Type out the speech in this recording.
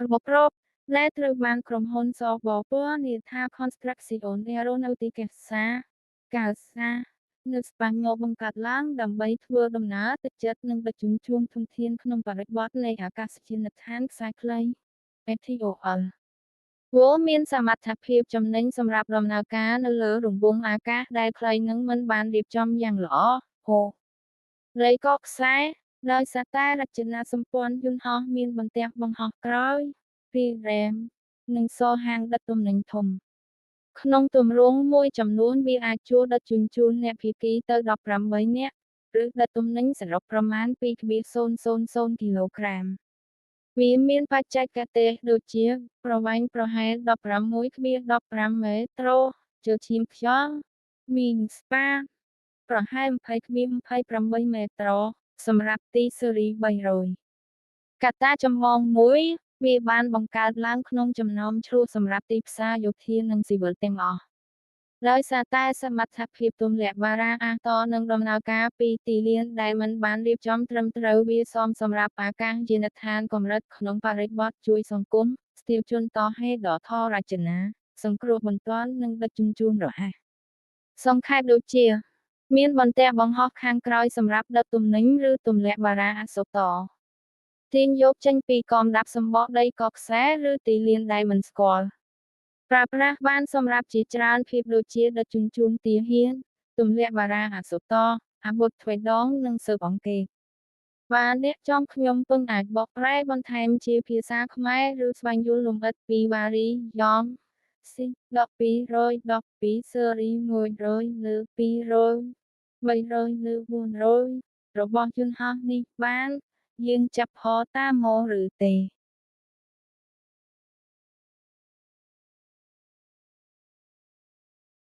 របប ដែលត្រូវបានក្រុមហ៊ុនសបពនាថា Construcción Aeronáutica SA CASA នៅស្ប៉ាញបង្កើតឡើងដើម្បីធ្វើដំណើរទៅជិតនិងដឹកជញ្ជូនធនធានក្នុងបរិបទនៃអាកាសយានដ្ឋានខ្សែខ្លី ATOL វល់មានសមត្ថភាពចំណេញសម្រាប់ដំណើរការនៅលើរង្វង់អាកាសដែលខ្លីនិងមិនបានរៀបចំយ៉ាងល្អហូរីកខ្សែដោយសារតែរចនាសម្ព័ន្ធយន្តហោះមានបន្ទះបង្ហោះក្រោយពីរ៉ែមនិងសហាងដឹកទំនិញធំក្នុងទម្រង់មួយចំនួនវាអាចជួលដឹកជញ្ជូនអ្នកភាគីទៅ18នាក់ឬដឹកទំនិញសរុបប្រមាណ2.000គីឡូក្រាមវាមានបច្ចេកទេសដូចជាប្រវែងប្រហែល16.15ម៉េត្រូជើឈាមខ្យល់មីងស្ប៉ាប្រហែល20.28ម៉េត្រូសម្រាប់ទីស៊េរី300កត្តាចម្បងមួយវាបានបង្កើតឡើងក្នុងចំណោមជ្រោះសម្រាប់ទីផ្សារយោធានិងស៊ីវិលទាំងអស់ដោយសារតែសមត្ថភាពទម្លាក់បារ៉ាអាតនិងដំណើរការពីទីលានដែលមិនបានរៀបចំត្រឹមត្រូវវាសមសម្រាប់អាកាសយានដ្ឋានកម្រិតក្នុងបរិបទជួយសង្គមស្ទាវជនតហេតុដ៏ធរចនាសង្គ្រោះបន្ទាន់និងដឹកជញ្ជូនរហ័សសង្ខេបដូចជាមានបន្ទះបង្ហោះខាងក្រោយសម្រាប់ដឹកទំនិញឬទម្លាក់បារ៉ាអសុតទាញយកចេញពីកំដាប់សម្បកដីកខ្សែឬទីលានដែលមិនស្គាល់ប្រើប្រាស់បានសម្រាប់ជាច្រើនភាពដូចជាដឹកជញ្ជូនទាហានទម្លាក់បារ៉ាអសុតអាវុធទ្វេដងនិងស៊ើបអង្កេតបាទអ្នកចង់ខ្ញុំពឹងអាចបកប្រែបន្ថែមជាភាសាខ្មែរឬស្វែងយល់លម្អិតពីវ៉ារីយ៉ងស៊ី1212ស៊េរី100លើ200 300លើ400របស់យន្តហោះនេះបានយើងចាប់ផតាមមកឬទេ។